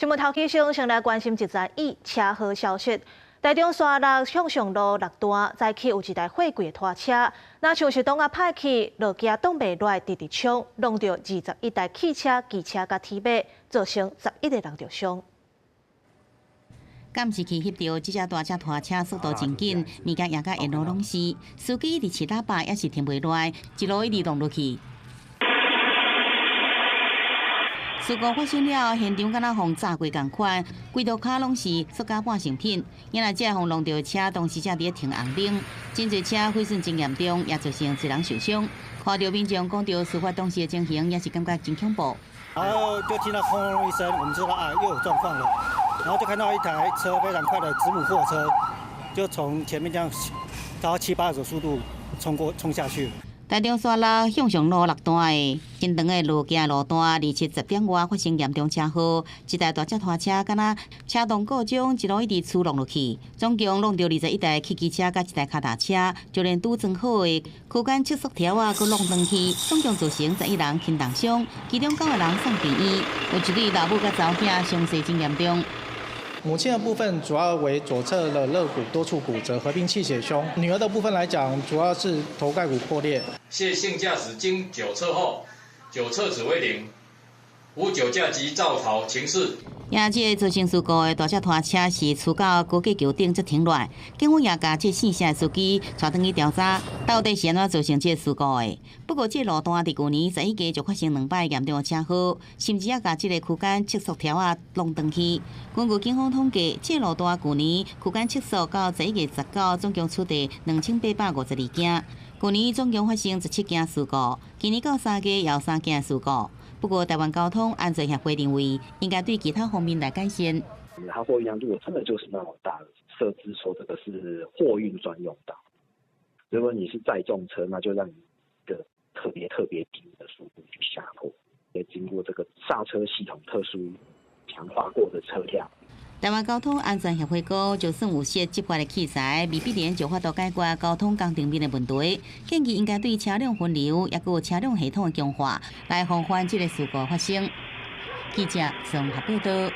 新聞頭起先，先來關心一則意車禍消息。台中沙鹿向上路六段，早起有一台貨櫃拖車，若像是擋仔歹去，落機擋袂落來，直直衝，挵著21台汽車、機車佮鐵馬，造成11個人著傷。監視器翕著這隻大隻拖車速度真緊，物件壓甲沿路攏是，司機一直試喇叭也是停袂落來，一路一直挵落去。事故發生了，現場敢若予炸過仝款，規路跤攏是塑膠半成品。原來這予挵著車當時正佇咧停紅燈，真濟車毀損真嚴重，也造成一人受傷。看著民眾講著事發當時的情形，也是感覺真恐怖。然後就聽到轟隆一聲，我們知道啊又有狀況了。然後就看到一台車非常快的子母貨車，就從前面這樣大概七八十速度衝過衝下去。台中沙鹿向上路六段的真長的路徑路段，二七十點外發生嚴重車禍，一台大隻拖車敢若車動故障，一路一直趨挵落去，總共挵著21台汽機車佮一台跤踏車，就連拄裝好的區間測速條仔，閣挵斷去，總共造成11人輕重傷，其中九個人送病院，有一對老母佮查某囝傷勢真嚴重。母親的部分主要為左側的肋骨多處骨折，合併氣血胸。女兒的部分來講，主要是頭蓋骨破裂。謝姓駕駛經酒測後，酒測值為零，無酒駕及肇逃情事。也這個造成事故的大隻拖車是趨到高架橋頂才停落來，警方也共這姓謝的司機帶轉去調查，到底是按怎造成這個事故的。不過這路段佇舊年11月就發生兩擺嚴重的車禍，甚至也共這個區間測速條仔挵斷去。根據警方統計，這路段舊年區間測速到11月19，總共處罰2852件。舊年總共發生17件事故，今年到3月也有三件事故。不過，台灣交通安全協會認為，應該對其他方面來改善。它貨運量如果真的就是那麼大，設置說這個是貨運專用道。如果你是載重車，那就讓你一個特別特別低的速度去下坡，也經過這個剎車系統特殊強化過的車輛。台灣交通安全協會講，就算有設執法的器材，未必然就法度解決交通工程面的問題。建議應該對車輛分流，抑閣有車輛系統的強化，來防範這個事故發生。記者綜合報道。